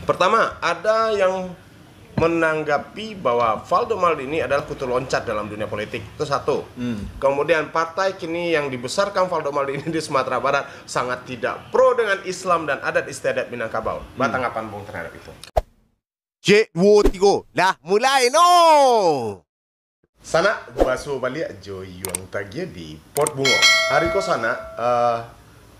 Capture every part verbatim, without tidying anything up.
Pertama, ada yang menanggapi bahwa Valdo Maldini adalah kutu loncat dalam dunia politik. Itu satu. Hmm. Kemudian, partai kini yang dibesarkan Valdo Maldini di Sumatera Barat sangat tidak pro dengan Islam dan adat istiadat Minangkabau. Hmm. Batanggapan Bung terhadap itu? Cek, duo, tigo. Lah, mulai no! Sanak, basuo baliak jo Yuang Tagie di Pot Bungo. Ari ko sanak, eh,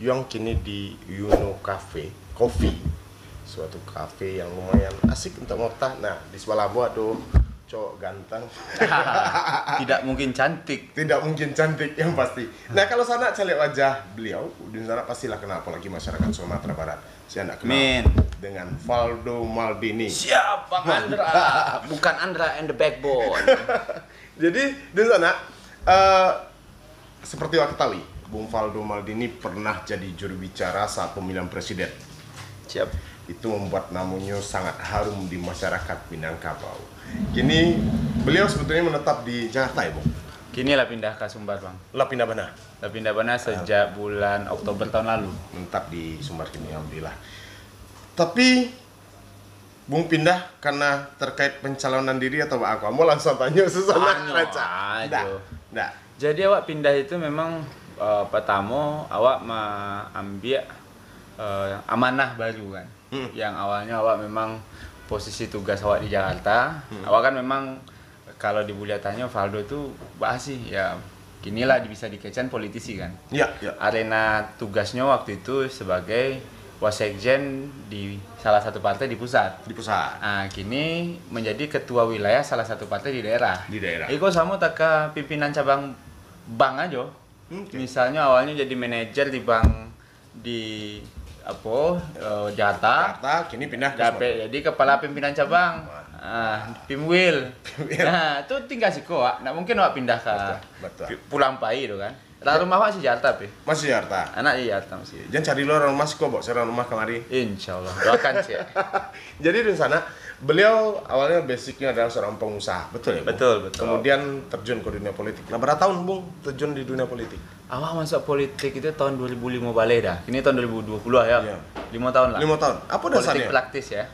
Yuang kini di Yuno Cafe Coffee. Suatu kafe yang lumayan asik untuk mota. Nah, di sebelah ambo ado cowok ganteng. Tidak mungkin cantik. Tidak mungkin cantik, yang pasti. Nah, kalau sanak caliak wajah beliau, di sanak pastilah kenal, apalagi masyarakat Sumatera Barat. Saya nak kenal Min. Dengan Valdo Maldini. Siap, Bang Andra. Bukan Andra and the Backbone. Jadi, di sanak, eh, seperti awak ketahui, Bung Valdo Maldini pernah jadi juru bicara saat pemilihan presiden. Siap. Itu membuat namonyo sangat harum di masyarakat Minangkabau. Kini, beliau sebetulnya menetap di Jakarta, ya, Bung? Kini lah pindah ka Sumbar, Bang. Lah pindah bana? Lah pindah bana sejak bulan Oktober tahun lalu. Menetap di Sumbar kini, alhamdulillah. Tapi, Bung pindah karena terkait pencalonan diri atau baa ko? Ambo langsung tanyo susunan. Tanyo rancak. Ajo. Ndak, ndak. Jadi awak pindah itu memang, eh, pertamo awak maambiak, eh, amanah baru kan. Hmm. Yang awalnya awak memang posisi tugas awak di Jakarta, hmm, awak kan memang kalau dibuliah tanyo, Valdo tu baa sih? Ya, kini lah bisa dikecekan politisi kan. Ya, ya. Arena tugasnyo waktu itu sebagai wasekjen di salah satu partai di pusat. Di pusat. Ah, kini menjadi ketua wilayah salah satu partai di daerah. Di daerah. Iko samo taka pimpinan cabang bank ajo. Oke. Misalnyo awalnyo jadi manajer di bank di apo, eh, Jakarta. Jakarta, kini pindah ka Jakarta. Jadi kepala pimpinan cabang. Wah. Ah, Pimwil. Pimwil. Nah, tu tinggal siko, Wak. Ndak mungkin awak pindah ka Betul, betul. Pi-, Pulang Pai tu kan. Lah rumah awak masih Jakarta, Pi? Masih Jakarta. Anak di Jakarta masih. Jan cari lo urang rumah siko, baok urang rumah kamari. Insyaallah. Doakan, Cik. Jadi, di sanak, beliau awalnya basicnya adalah seorang pengusaha. Betul ya, Bung? Betul, betul. Kemudian terjun ke dunia politik. Nah, berapa tahun, Bung, terjun di dunia politik? Awak masuk politik itu tahun dua ribu lima baleh dah. Ini tahun dua ribu dua puluh ya. Iya. Lima tahun lah. Lima tahun. Apa dasarnya? Politik praktis ya.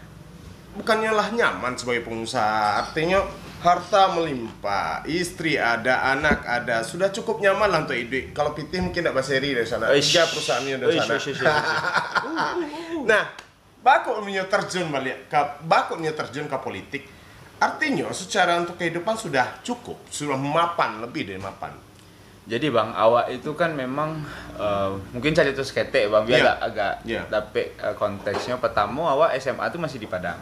Bukannya lah nyaman sebagai pengusaha, artinya harta melimpah, istri ada, anak ada, sudah cukup nyaman lah untuk hidup. Kalau pitih mungkin ndak baseri dari sana. Eish. Tiga perusahaannya dari sana. Eish, eish, eish, eish. Nah, baa kok nyo terjun baliak ka, baa kok nyo terjun ka politik. Artinya secara untuk kehidupan sudah cukup, sudah mapan, lebih dari mapan. Jadi, Bang, awak itu kan memang, eh, mungkin carito saketek, Bang, biar Iya. agak, agak Iya. dapek, eh, konteksnyo. Pertamo, awak S M A tu masih di Padang.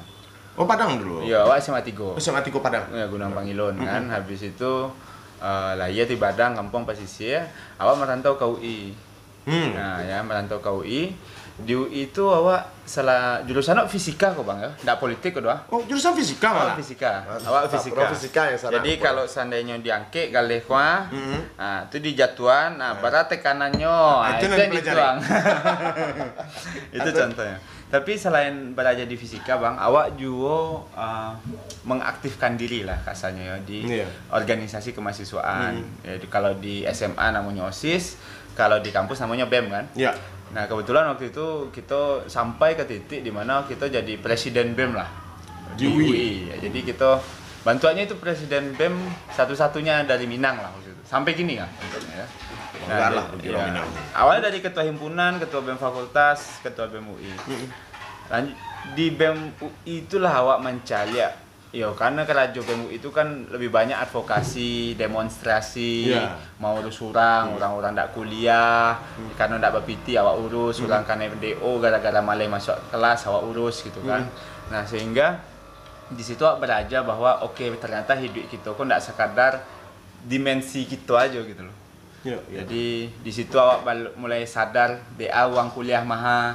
Oh, Padang dulu? Iya, awak S M A tigo. S M A tigo Padang. Ya, Gunung Pangilun, Mm-mm. kan. Habis itu, eh, lahia di Padang, kampung pasisia. Awak merantau ka U I. Hmm. Nah, ya, merantau ka U I. Di U I tu awak salah, jurusan awak fisika ko, Bang, ya? Ndak politik ko doh. Oh, jurusan fisika malah? Awak fisika. Ah, Awak tak fisika. Pernah fisika yang salah Jadi, apa? Kalau seandainya diangkek galeh ko, ah, Mm-hmm. ah, tu dijatuhan, nah, Ah. bara tekanannyo, Ah, ah, itu itu yang yang dipelajari. dituang. Itu Atau contohnya. Tapi selain belajar di fisika, Bang, awak juo, ah, mengaktifkan diri lah kasarnya ya, di Iya. organisasi kemahasiswaan. Hmm. Ya, di, kalau di S M A namanya OSIS, kalau di kampus namanya BEM kan. Ya. Nah, kebetulan waktu itu kita sampai ke titik di mana kita jadi presiden BEM lah. Di Di U I. U I. Ya, jadi kita bantuannya itu presiden BEM satu-satunya dari Minang lah waktu itu. Sampai kini kan. Ya. Bangga Nah, lah di-, bagi orang ya. Minang. Awalnya dari ketua himpunan, ketua BEM fakultas, ketua BEM U I. Hmm. Lanjut, di BEM U I itulah awak mancaliak. Yo, karena karajo BEM U I itu kan lebih banyak advokasi, demonstrasi, Ya. mau urus urang, Hmm. urang-urang ndak kuliah, Hmm. karena ndak bapiti awak urus, Hmm. urang kanai D O gara-gara maleh masuk kelas awak urus gitu kan. Hmm. Nah, sehingga di situ awak belajar bahwa, oke, ternyata hidup kita ko ndak sekadar dimensi kita aja gitu loh. Ya, ya. Jadi, di situ awak bal-, mulai sadar, dek a urang kuliah maha,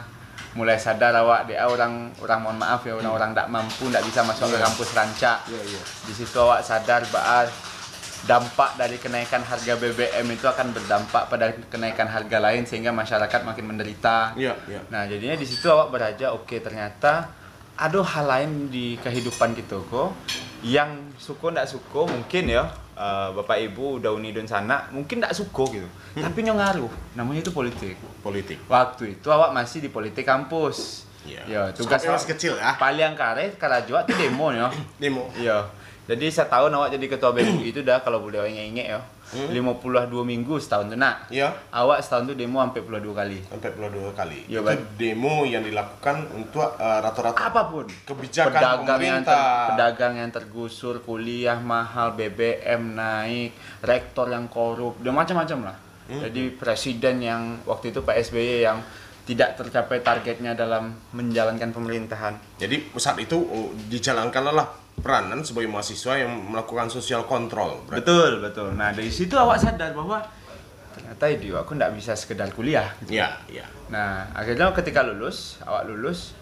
mulai sadar awak, dek a urang, urang, mohon maaf ya, urang-urang ndak mampu, ndak bisa masuk ke Ya. kampus rancak. Ya, ya. Di situ awak sadar, baa dampak dari kenaikan harga B B M itu akan berdampak pada kenaikan harga lain, sehingga masyarakat makin menderita. Ya, ya. Nah, jadinya di situ awak baraja, oke, ternyata ado hal lain di kehidupan kito ko, yang suko ndak suko, mungkin yo, eh, Bapak Ibu, Dauni Dunsanak, mungkin ndak suko gitu. Hmm. Tapi nyo ngaruh, namonyo itu politik. Politik. Waktu itu awak masih di politik kampus. Iya. Yo, tugas awak masih kecil, ya. Paling kareh karajo awak tu demo, yo. Demo. Yo. Jadi, satahun awak jadi ketua B M U I tu dah, kalau buliah ingek-ingek, yo. Hmm. Limo puluah duo minggu satahun tu, nak. Iya. Awak satahun tu demo ampek puluah duo kali. Ampek puluah duo kali. Yo, itu demo yang dilakukan untuk, eh, rata-rata apapun. Kebijakan pemerintah. Pedagang yang ter-, pedagang yang tergusur, kuliah mahal, B B M naik, rektor yang korup, dan macam-macam lah. Hmm. Jadi, presiden yang waktu itu Pak S B Y yang tidak tercapai targetnya dalam menjalankan pemerintahan. Jadi, saat itu, oh, dijalankanlah peranan sebagai mahasiswa yang melakukan social control, berarti. Betul, betul. Nah, dari situ awak sadar bahwa ternyata hidup aku ndak bisa sekedar kuliah, gitu. Iya, iya. Nah, akhirnya ketika lulus, awak lulus,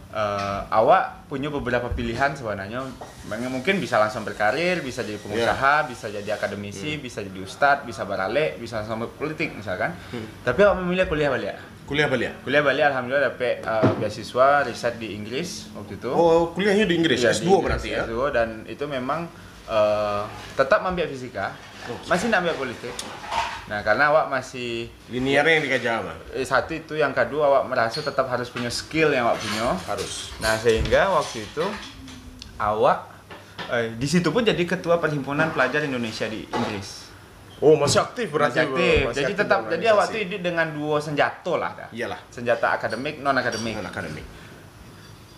eh, awak punya beberapa pilihan sebenarnya. Mungkin bisa langsung berkarir, bisa jadi pengusaha, iya, bisa jadi akademisi, hmm, bisa jadi ustadz, bisa baralek, bisa langsung berpolitik misalkan. Hmm. Tapi awak memilih kuliah baliak. Kuliah baliak? Kuliah baliak, alhamdulillah dapek, eh, beasiswa riset di Inggris waktu itu. Oh, kuliahnya di Inggris, iya, S dua di Inggris, berarti, ya? S dua, dan itu memang, eh, tetap ambil fisika, oh, masih nak ambil politik. Nah, karena awak masih linier yang dikejar, mah. Eh, satu itu, yang kedua awak merasa tetap harus punya skill yang awak punya. Harus. Nah, sehingga waktu itu awak, eh, di situ pun jadi ketua Perhimpunan Pelajar Indonesia di Inggris. Oh, masih aktif berarti, masih aktif. Bro. Masih aktif dalam organisasi. Jadi tetap, jadi awak tu hidup dengan duo senjata lah dah. Iyalah. Senjata akademik, non akademik. Non akademik.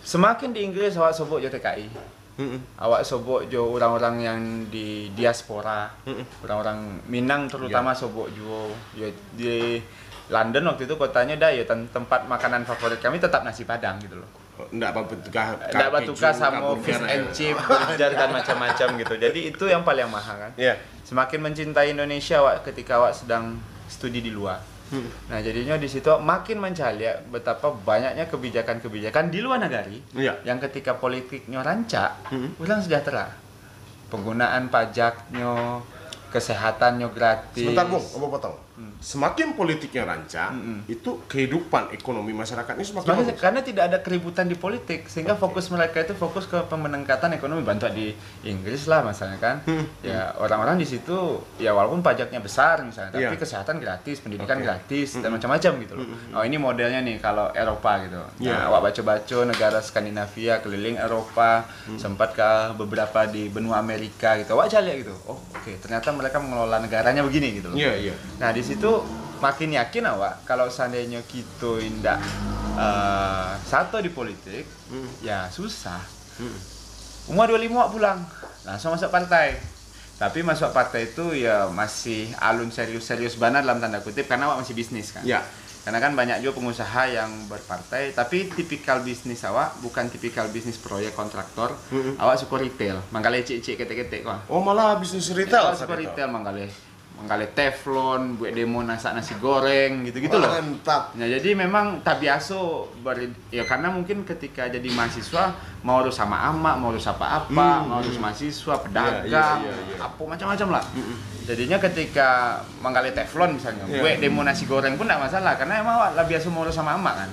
Semakin di Inggris, awak sobok jo T K I. Mm-mm. Awak sobok jo urang-urang yang di diaspora. Mm-mm. Urang-urang Minang terutama, iya, sobok juo. Yo, di London waktu itu kotanya dah, yo, tem-, tempat makanan favorit kami tetap nasi Padang gitu loh. Ndak batukar, ndak batukar samo fish and chip, burger, dan macam-macam gitu. Jadi, itu yang paling mahal, kan. Iya. Semakin mencintai Indonesia awak ketika awak sedang studi di luar. Hmm. Nah, jadinya di situ awak makin mencaliak betapa banyaknya kebijakan-kebijakan di luar negeri, iya, yang ketika politiknya rancak, hmm, urang sejahtera. Penggunaan pajaknyo, kesehatannyo gratis. Sebentar, Bung, ambo potong. Hmm. Semakin politiknya rancak, mm-mm, itu kehidupan ekonomi masyarakat ini semakin, semakin bagus. Karena tidak ada keributan di politik, sehingga, oke, fokus mereka itu fokus ke peningkatan ekonomi, bantuak di Inggris lah misalnya kan. Hmm. Ya, orang-orang di situ, ya, walaupun pajaknya besar misalnya, tapi, iya, kesehatan gratis, pendidikan, oke, gratis, dan, mm-mm, macam-macam gitu loh. Mm-mm. Oh, ini modelnya nih kalau Eropa gitu. Iya. Nah, awak baco-baco negara Skandinavia, keliling Eropa, hmm, sempat ke beberapa di benua Amerika gitu. Awak caliak gitu. Oh, oke, ternyata mereka mengelola negaranya begini gitu loh. Iya, iya. Nah, di situ makin yakin awak kalau seandainya kito indak, eh, sato di politik, hmm, ya susah. Hmm. Umur dua limo awak pulang, langsung masuk partai. Tapi masuk partai tu ya masih alun serius-serius bana dalam tanda kutip, karena awak masih bisnis kan. Ya. Karena kan banyak juga pengusaha yang berpartai, tapi tipikal bisnis awak bukan tipikal bisnis proyek kontraktor. Mm-mm. Awak suko retail, manggaleh icik-icik ketek-ketek ko. Oh, malah bisnis retail. Awak suko retail, manggaleh, manggaleh teflon, buek demo masak nasi goreng, gitu-gitu loh. Mantap. Nah, jadi memang tabiaso ber-, ya, karena mungkin ketika jadi mahasiswa, mau urus amak-amak, mau urus apa-apa, hmm, mau urus mahasiswa, pedagang, iya, iya, iya, iya, apa macam-macam lah. Mm-mm. Jadinya ketika manggaleh teflon misalnya, iya, buek demo nasi goreng pun ndak masalah, karena emang awak lah biasa mau urus amak-amak kan.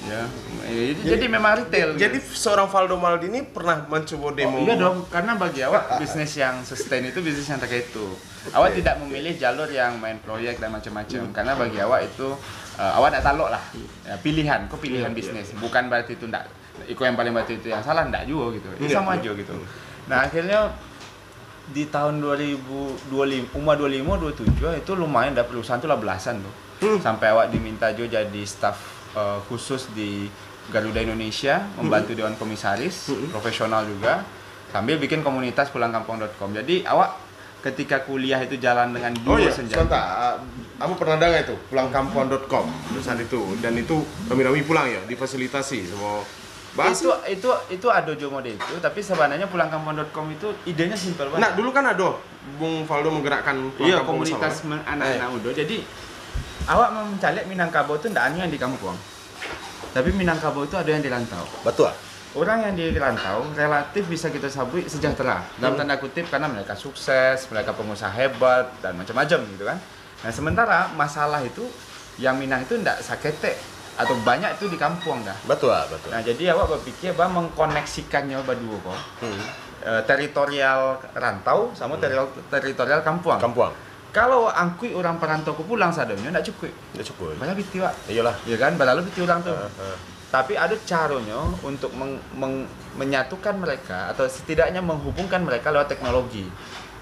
Ya, ya, jadi, jadi memang retail. Jadi seorang Valdo Maldini pernah mencoba demo? Oh, iya dong, karena bagi awak bisnis yang sustain itu bisnis yang terhitung. Oke. Awak tidak memilih jalur yang main proyek dan macam-macam, hmm, karena bagi awak itu, eh, awak ndak talok lah. Ya, pilihan, ko pilihan, iya, iya, bisnis. Bukan berarti itu ndak, iko yang paling berarti itu yang salah, ndak juo gitu. Itu, iya, sama, iya, aja gitu. Hmm. Nah, akhirnya di tahun dua ribu dua lima, umur dua lima, dua tujuh itu lumayan dah, perusahaan tu lah belasan tu. Hmm. Sampai awak diminta jo jadi staff, eh, khusus di Garuda Indonesia, membantu, hmm, dewan komisaris, hmm, profesional juga, sambil bikin komunitas pulang kampung dot com. Jadi awak ketika kuliah itu jalan dengan duo senjata. Oh iya, sebentar. Ah, ambo pernah dengar itu, pulang kampung dot com, saat itu. Dan itu rami-rami pulang ya, difasilitasi sama bahasa. Itu, itu, itu ado juo model itu, tapi sebenarnya pulang kampung dot com itu idenya simpel banget. Nah, dulu kan ado Bung Valdo menggerakkan pulang kampung, komunitas men-, anak-anak muda. Jadi, awak mencaliak Minangkabau tu ndak hanya yang di kampung. Tapi Minangkabau tu ado yang di rantau. Betul. Orang yang di rantau relatif bisa kita sabuik sejahtera. Dalam, hmm, tanda kutip, karena mereka sukses, mereka pengusaha hebat, dan macam-macam gitu kan. Nah, sementara masalah itu, yang Minang itu ndak saketek atau banyak tu di kampuang dah. Batua, batua. Nah, jadi awak bapikir bah mangkoneksikan nyo baduo ko, hmm, eh, teritorial rantau samo, hmm, teritorial, teritorial kampuang. Kampuang. Kalau angkuik urang parantau ko pulang sadonyo, ndak cukuik. Ndak cukuik. Baralah pitih, Wak. Iyolah. Iyo kan, baralah pitih urang tu. Ha, ha. Tapi ado caronyo untuk meng-, meng-, menyatukan mereka atau setidaknya menghubungkan mereka lewat teknologi.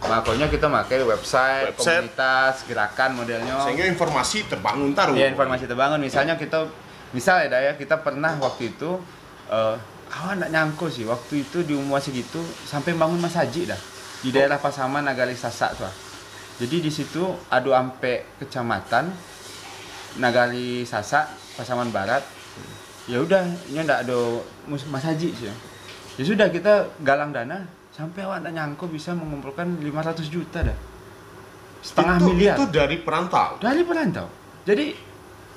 Makonyo kito makai website, Website. komunitas, gerakan modelnyo. Sehingga informasi terbangun taruh. Ya, informasi terbangun. Misalnya kita, misal ya, Daya, kita pernah waktu itu, eh, awak ndak nyangko sih, waktu itu di umur segitu sampai bangun masajik dah di daerah Pasaman, Nagari Sasak tu lah. Jadi di situ ado ampek kecamatan Nagari Sasak, Pasaman Barat. Ya udah, inyo ndak ado mus-, masajik sih. Ya sudah, kita galang dana, sampai awak ndak nyangko bisa mengumpulkan lima ratus juta dah. Setengah Itu, miliar. itu dari perantau. Dari perantau. Jadi,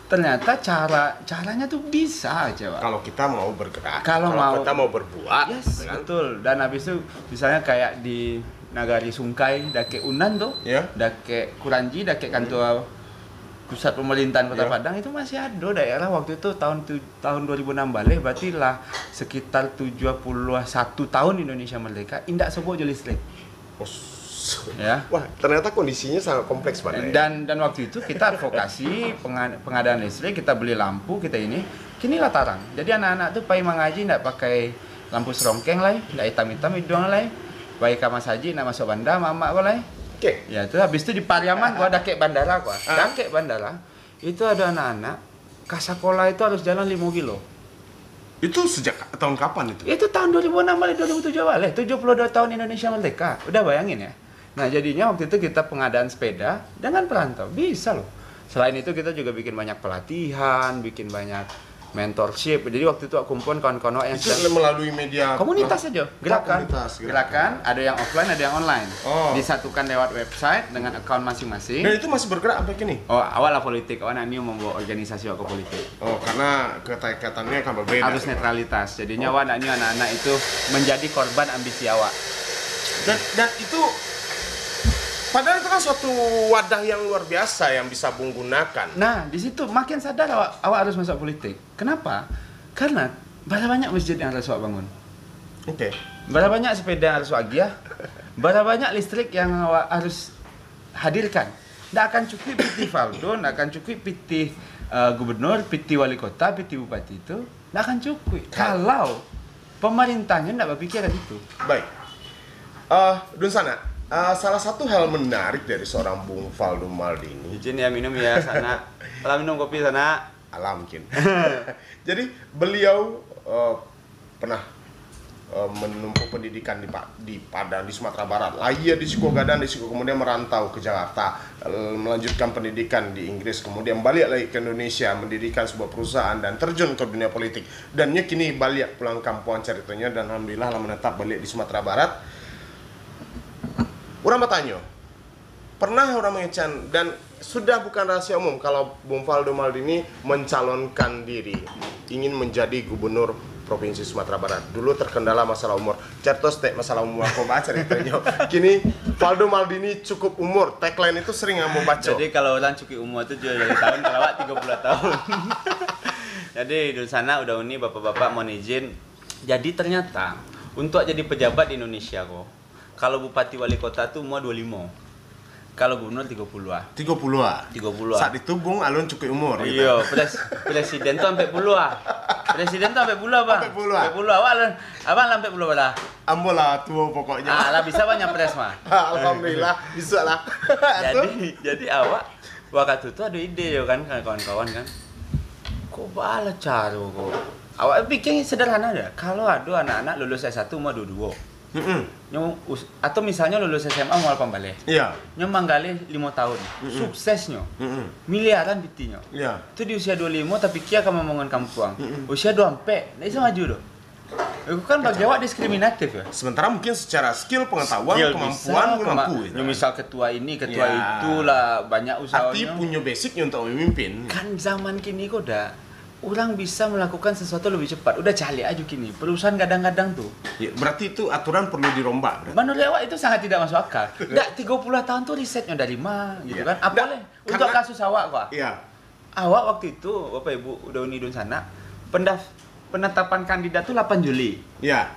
ternyata cara, caranya tuh bisa aja, Pak. Kalau kita mau bergerak, Kalau kalau mau. kita mau berbuat, Yes, ya kan? betul. Dan habis itu, misalnya kayak di Nagari Sungkai, dakek Unan tuh, Ya. dakek Kuranji, dakek kantor pusat pemerintahan Kota Ya. Padang, itu masih ada daerah waktu itu tahun tu, tahun dua ribu enam baleh, berarti lah sekitar tujuh puluh satu tahun Indonesia merdeka, indak sobo jo listrik. Os-, Ya. Wah, ternyata kondisinya sangat kompleks, Pak, ya. Dan, dan waktu itu kita advokasi penga-, pengadaan listrik, kita beli lampu, kita ini, kini lah tarang. Jadi anak-anak tu pai mangaji ndak pakai lampu serongkeng lai, ndak itam-itam iduang lai, pai ka masajik ndak masuak banda, mamak ko lai. Oke. Ya, tu habis tu di Pariaman, gua dakek bandara, gua. Ah. Dakek bandara, itu ada anak-anak, ka sakolah itu harus jalan limo kilo. Itu sejak tahun kapan itu? Itu tahun dua ribu enam baleh, dua ribu tujuh baleh, tujuh puluh dua tahun Indonesia merdeka. Udah bayangin ya. Nah, jadinya waktu itu kita pengadaan sepeda dengan perantau. Bisa loh. Selain itu kita juga bikin banyak pelatihan, bikin banyak mentorship. Jadi waktu itu aku kumpul kawan-kawan yang Itu sedang melalui media komunitas apa? aja, Oh, gerakan. komunitas, Gerakan, ada yang offline, ada yang online. Oh. Disatukan lewat website dengan account masing-masing. Dan itu masih bergerak sampai kini? Oh, awak lah politik, awak nak niu membawa organisasi awak ke politik. Oh, karena keterikatannya kan berbeda. Harus netralitas. Jadinya Oh. awak nak niu anak-anak itu menjadi korban ambisi awak. Dan, dan itu, padahal itu kan suatu wadah yang luar biasa yang bisa Bung gunakan. Nah, di situ makin sadar awak, awak harus masuk politik. Kenapa? Karena bara banyak masjid yang harus awak bangun. Oke. Bara banyak sepeda yang harus awak agiah. Bara banyak listrik yang awak harus hadirkan. Ndak akan cukuik pitih Faldo, ndak akan cukuik pitih, eh, gubernur, pitih wali kota, pitih bupati itu. Ndak akan cukuik Kal- kalau pemerintahnyo ndak berpikir ka situ. Baik. Eh, Dun Sanak, eh, salah satu hal menarik dari seorang Bung Faldo Maldini. Izin ya minum ya, Sanak. Alah minum kopi, Sanak. Alah mungkin. Jadi, beliau, eh, pernah, eh, menempuh pendidikan di Pa-, di Padang, di Sumatera Barat. Lahir di Siko Gadang, di Siko, kemudian merantau ke Jakarta, eh, melanjutkan pendidikan di Inggris, kemudian balik lagi ke Indonesia, mendirikan sebuah perusahaan dan terjun ke dunia politik. Dan nyo kini baliak pulang kampuang caritonyo, dan alhamdulillah lah menetap balik di Sumatera Barat. Urang batanyo, pernah urang mangecek, dan sudah bukan rahasia umum kalau Bung Faldo Maldini mencalonkan diri ingin menjadi gubernur Provinsi Sumatera Barat. Dulu terkendala masalah umur. Carito saketek masalah umur, apo ba caritonyo. Kini Faldo Maldini cukup umur. Tagline itu sering ambo baco. Jadi kalau urang cukuik umur tu juo dari tahun, kalau awak tigo puluah tahun. Jadi, Dunsanak, Uda Uni, bapak-bapak, mohon izin. Jadi, ternyata, untuk jadi pejabat di Indonesia ko, kalau bupati wali kota tu umur dua limo. Kalau gubernur tigo puluah. Tigo puluah. Tigo puluah. Saat itu Bung alun cukuik umur, gitu. Iyo, pres-, presiden tu ampek puluah. Presiden tu ampek puluah, Bang. Ampek puluah. Ampek puluah. Awak lah, abang lah ampek puluah bara? Ambo lah tuo pokoknyo. Ah, lah bisa banyak pres mah. Alhamdulillah, bisa lah. Jadi, jadi awak wakatu tu ado ide yo kan, kawan-kawan kan. Kok baa lah caro ko? Awak pikir sederhana aja. Kalau ado anak-anak lulus S satu umur dua puluh dua, Mm-mm. Nyo us-, atau misalnyo lulus S M A umur lapan baleh. Iya. Nyo manggaleh limo tahun. Mm-mm. Suksesnyo. Mm-mm. Miliaran pitinyo. Iya. Tu di usia dua limo tapikia ka mambangun kampuang. Mm-mm. Usia dua ampek, ndak bisa maju doh. Itu kan bagi awak diskriminatif ya. Sementara mungkin secara skill, pengetahuan, Skill kemampuan, bisa, mungkin kema-, mampu, gitu nyo kan. Misal ketua ini, ketua Ya. itulah, banyak Arti usahanyo. Punyo basicnyo untuk memimpin. Kan zaman kini ko dak. Urang bisa melakukan sesuatu lebih cepat. Udah caliak aja kini. Perusahaan gadang-gadang tu. Ya, berarti itu aturan perlu dirombak, berarti. Menurut awak itu sangat tidak masuk akal. Dak tigo puluah tahun tu risetnyo dari ma, gitu Ya. kan? Apa Dak, leh? Untuk karena kasus awak, kok. Iya. Awak waktu itu, Bapak Ibu, Uda Uni Dunsanak, pendaf-, penetapan kandidat tu lapan Juli. Iya.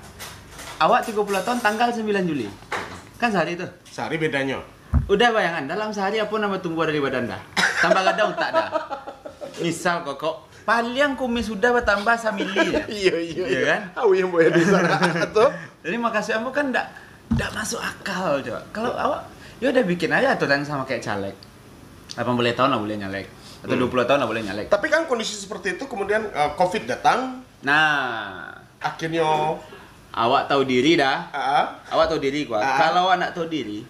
Awak tigo puluah tahun tanggal sembilan Juli. Kan sehari tu? Sehari bedanyo. Udah bayangan, dalam sehari apa nambah tumbuh dari badan dah? Tambah gadang utak dah. Misal kok, kok Paliang kumis sudah batambah samili. Iyo, iyo, iyo kan? Awak yang buat di sana tu. Jadi, maksud ambo kan ndak, ndak masuk akal, coba. Kalau awak, ya udah bikin aja aturan sama kayak caleg. Lapan belas tahun lah boleh nyalek. Atau dua puluh tahun lah boleh nyalek. Tapi kan kondisi seperti itu, kemudian, eh, covid datang. Nah, akhirnya awak tahu diri dah. Ah. Awak tahu diri kuat. Ah. Kalau awak nak tahu diri,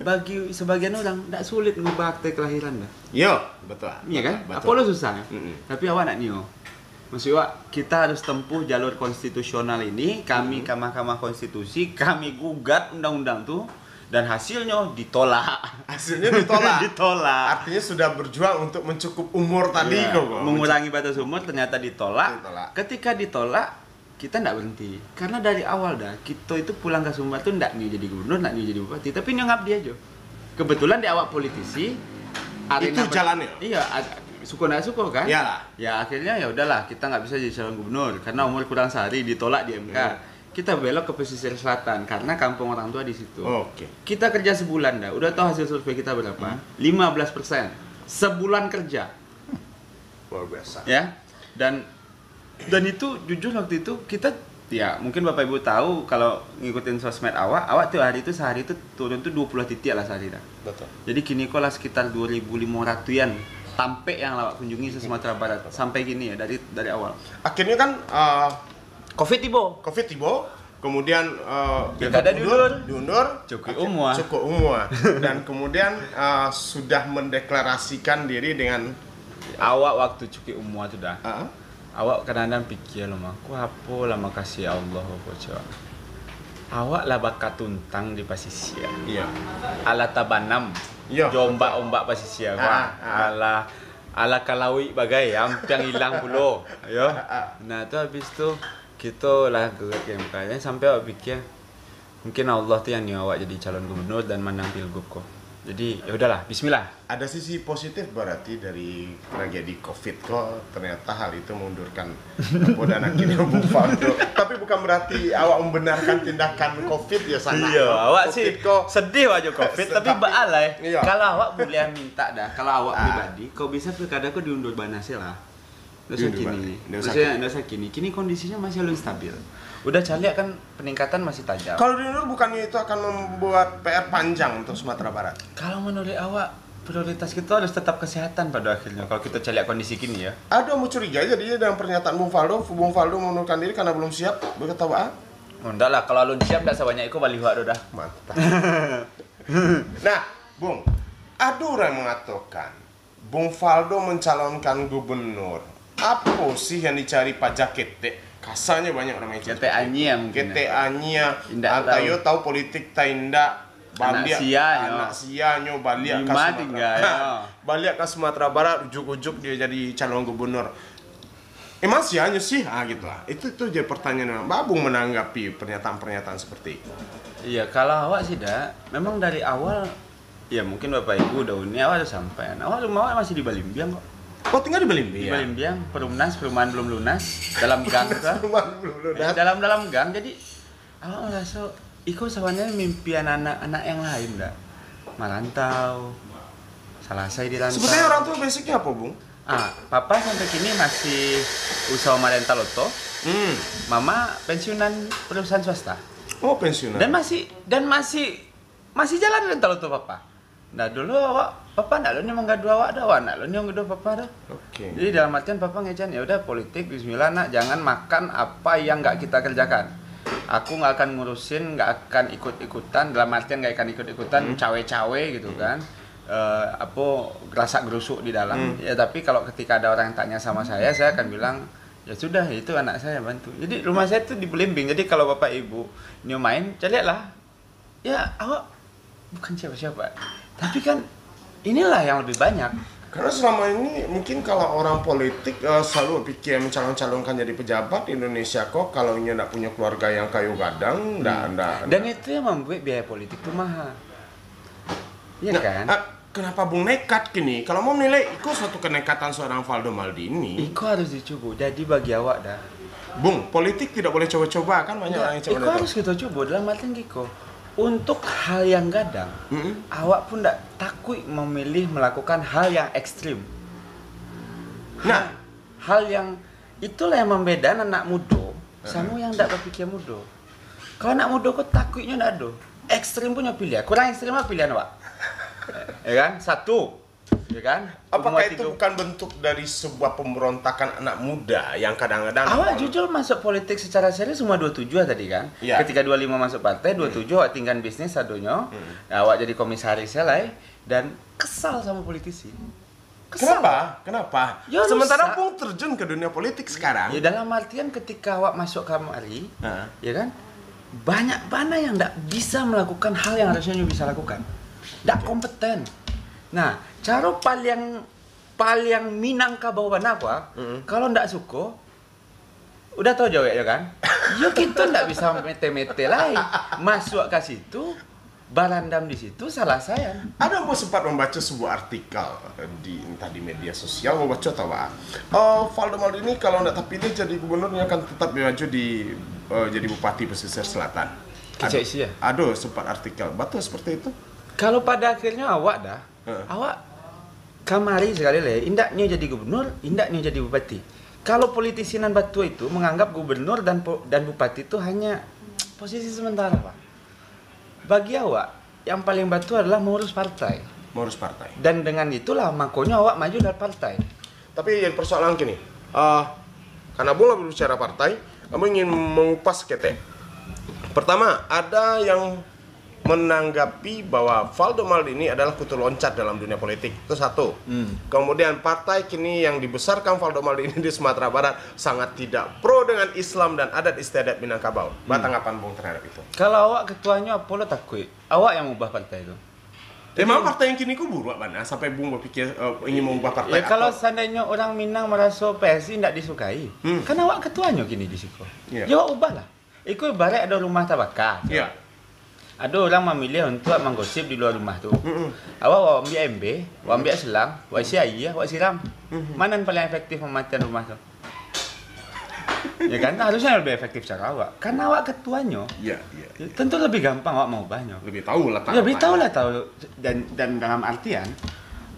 bagi sebagian orang, ndak sulit ngubah akte kelahiran dah. Yo, betul. Iya kan? Betul. Apa lo susah? Mm-mm. Tapi awak nak nio. Maksud awak, kita harus tempuh jalur konstitusional ini, kami ke Mahkamah Konstitusi, kami gugat undang-undang tu, dan hasilnya ditolak. Hasilnya ditolak. Ditolak. Artinya sudah berjuang untuk mencukup umur tadi. Iya, kok, kok. Mengurangi batas umur, ternyata ditolak. Ditolak. Ketika ditolak, kita ndak berhenti. Karena dari awal dah, kita itu pulang ke Sumbar tu ndak nio jadi gubernur, ndak nio jadi bupati, tapi nio ngabdi aja. Kebetulan di awak politisi, arena itu ber-, jalannya. Iya, ad-, suko ndak suko kan? Iyalah. Ya, akhirnya ya udahlah, kita nggak bisa jadi calon gubernur karena umur kurang sehari, ditolak di M K. Iya. Kita belok ke pesisir selatan karena kampung orang tua di situ. Oke. Kita kerja sebulan dah, udah tahu hasil survei kita berapa? Hmm. Lima belas persen. Sebulan kerja. Luar biasa. Ya. Dan, dan itu jujur waktu itu kita, ya, mungkin Bapak Ibu tahu kalau ngikutin sosmed awak, awak tiap hari itu, sehari itu turun tuh dua puluh titik lah sehari dah. Betul. Jadi kini kok lah sekitar dua ribu lima ratusan tampek yang awak kunjungi se-Sumatera Barat sampai kini ya, dari, dari awal. Akhirnya kan, eh, covid tibo. Covid tibo, kemudian, eh, pilkada diundur, diundur, cukup umua. Cukup umua. Dan kemudian, eh, sudah mendeklarasikan diri dengan awak waktu cukup umua tu dah. Heeh. Awak kadang-kadang pikir lo mah, "Ko apo lah makasih Allah ko, cak. Awak lah bakatuntang di pasisia. Iya. Alah tabanam. Iya. Jo ombak-ombak pasisia ko. Ah, ah. Alah, alah ka lauik bagai, ampiang ilang pulo." Yo. Ah, ah. Nah, tu habis tu, kito lah gerak ke M K. Sampai awak pikir, mungkin Allah tu yang nio awak jadi calon gubernur dan manang pilgub ko. Jadi, ya udahlah, bismillah. Ada sisi positif berarti dari tragedi covid ko, ternyata hal itu mengundurkan apa dan akhirnya Bung Faldo. Tapi bukan berarti awak membenarkan tindakan covid ya, sana. Iya, awak sih covid ko sedih aja covid, tapi baalai. Iya. Kalau awak boleh minta dah, kalau awak pribadi, kok bisa pilkada ko diundur bana se lah. Ndak usah kini. Ndak usah kini. Kini kondisinya masih alun stabil. Udah caliak kan peningkatan masih tajam. Kalau diundur, bukannya itu akan membuat P R panjang untuk Sumatera Barat? Kalau menurut awak, prioritas kita harus tetap kesehatan pada akhirnya, kalau kita caliak kondisi kini ya. Aduh, mau curiga jadinya dengan pernyataan Bung Faldo. Bung Faldo mengundurkan diri karena belum siap, berkata apa? Oh, ndak lah, kalau alun siap ndak sabanyak iko baliho ado dah. Mantap. Nah, Bung, ada orang mengatakan, Bung Faldo mencalonkan gubernur. Apo sih yang dicari paja ketek? Kasarnya banyak orang yang ketek anyia mungkin. Ketek anyia. Indak tahu. Antayo tahu politik ta indak. Anak sia nyo. Anak sia nyo baliak ka Sumatera. Baliak ka Sumatera Barat, ujuk-ujuk dia jadi calon gubernur. Emang sia nyo sih? Ah, gitu lah. Itu, itu je pertanyaan. Baa Bung menanggapi pernyataan-pernyataan seperti itu? Iya, kalau awak sih dak, memang dari awal, ya mungkin Bapak Ibu udah uni, awak udah sampai. Awak rumah awak masih di Balimbiang kok. Oh, tinggal di Balimbiang? Di Balimbiang, Perumnas, perumahan belum lunas, dalam gang tu. Perumahan belum lunas. Dalam, dalam gang, jadi awak ngerasa, iko sebenarnya mimpian anak-anak yang lain dak? Merantau, salasai di rantau. Sebenarnya orang tua basicnya apa, Bung? Ah, papa sampai kini masih usaha marentaloto. Hmm. Mama pensiunan perusahaan swasta. Oh, pensiunan. Dan masih, dan masih, masih jalan rentaloto papa. Nah, dulu awak, papa ndak lo ni manggaduah awak dah, awak ndak lo ni manggaduah papa dah. Oke. Jadi dalam artian papa ngejan, "Ya udah, politik, bismillah nak, jangan makan apa yang nggak kita kerjakan. Aku nggak akan ngurusin, nggak akan ikut-ikutan, dalam artian nggak akan ikut-ikutan, hmm, cawe-cawe gitu, hmm, kan. Eh, apa, gerasak gerusuk di dalam. Hmm. Ya, tapi kalau ketika ada orang yang tanya sama saya, saya akan bilang, 'Ya sudah, itu anak saya, bantu.'" Jadi rumah saya tuh di Belimbing. Jadi kalau bapak ibu nio main, caliak lah. Ya, awak bukan siapa-siapa. Tapi kan inilah yang lebih banyak. Karena selama ini mungkin kalau orang politik, eh, selalu pikir mencalon-calonkan jadi pejabat di Indonesia kok, kalau inyo ndak punya keluarga yang kayu gadang, ndak, hmm, ndak, dan ndak. Itu yang membuat biaya politik tuh mahal. Iya kan? Nah, ah, kenapa Bung nekat kini? Kalau mau menilai, iko suatu kenekatan seorang Faldo Maldini. Iko harus dicubo. Jadi bagi awak dah. Bung, politik tidak boleh coba-coba, kan banyak orang yang coba. Iko harus kita coba dalam artian giko. Untuk hal yang gadang, mm-mm, awak pun ndak takuik memilih melakukan hal yang ekstrim. Nah, Hal yang itulah yang mambeda anak mudo samo yang ndak bapikia mudo. Kalau anak mudo ko takuiknyo ndak ado. Ekstrim punyo pilihan. Kurang ekstrim apa pilihan awak? Ya kan? Satu. Ya kan? Apakah itu bukan bentuk dari sebuah pemberontakan anak muda yang kadang-kadang awak jujur masuk politik secara serius umur dua tujuh tadi kan? Ya. Ketika dua lima masuk partai, dua tujuh awak tinggal bisnis sadonyo. Hmm. Awak jadi komisaris ya lah, eh. Dan kesal sama politisi. Kesal. Kenapa? Kenapa? Ya, sementara rusak. Bung terjun ke dunia politik sekarang. Ya, dalam artian ketika awak masuk kamari, ya kan? Banyak bana yang ndak bisa melakukan hal yang harusnya nyo bisa lakukan. Ndak kompeten. Nah, caro paling, paling Minangkabau bana apa? Kalau ndak suko, udah tau jawek yo kan? Yo kito ndak bisa mete-mete lai. Masuk ka situ, barandam di situ, salasaian. Ada ambo sempat membaca sebuah artikel di, entah di media sosial, ambo baco atau apa. Eh, Valdo Maldini kalau ndak terpilih jadi gubernur, nyo akan tetap maju di, eh, jadi bupati pesisir selatan. Kecek sia. Ado sempat artikel. Batua seperti itu? Kalau pada akhirnya awak dah, Heeh. Awak kamari sekali lagi, indak nyo jadi gubernur, indak nyo jadi bupati. Kalau politisi nan batua itu menganggap gubernur dan po-, dan bupati itu hanya posisi sementara, Pak. Bagi awak, yang paling batua adalah mengurus partai. Mengurus partai. Dan dengan itulah, makonyo awak maju dari partai. Tapi yang persoalan gini, eh, karena Bung lah berbicara partai, ambo ingin mengupas ketek. Pertama, ada yang menanggapi bahwa Valdo Maldini adalah kutu loncat dalam dunia politik. Itu satu. Hmm. Kemudian, partai kini yang dibesarkan Valdo Maldini di Sumatera Barat sangat tidak pro dengan Islam dan adat istiadat Minangkabau. Hmm. Ba tanggapan Bung terhadap itu? Kalau awak ketuanyo, apo lo takuik? Awak yang ubah partai tu. Emang partai yang kini ko buruak bana sampai Bung berpikir, eh, ingin mengubah partai? Ya, kalau atau seandainya orang Minang meraso P S I ndak disukai, hmm, kan awak ketuanyo kini di siko. Ya. Ya, awak ubahlah. Iko ibarat ado rumah tabaka. Ya. Ado urang mamilih untuak manggosip di lua rumah tu. Mm-mm. Awak, awak ambiak embe, awak ambiak selang, awak isi aia, awak siram. Mm-hmm. Mana yang paling efektif mamatian rumah tu? Ya kan? Harusnya lebih efektif cara awak. Karena awak ketuanyo. Ya, ya, ya. Tentu lebih gampang awak maubahnyo. Lebih tahu lah. Lebih tahu lah tahu. Dan, dan dalam artian,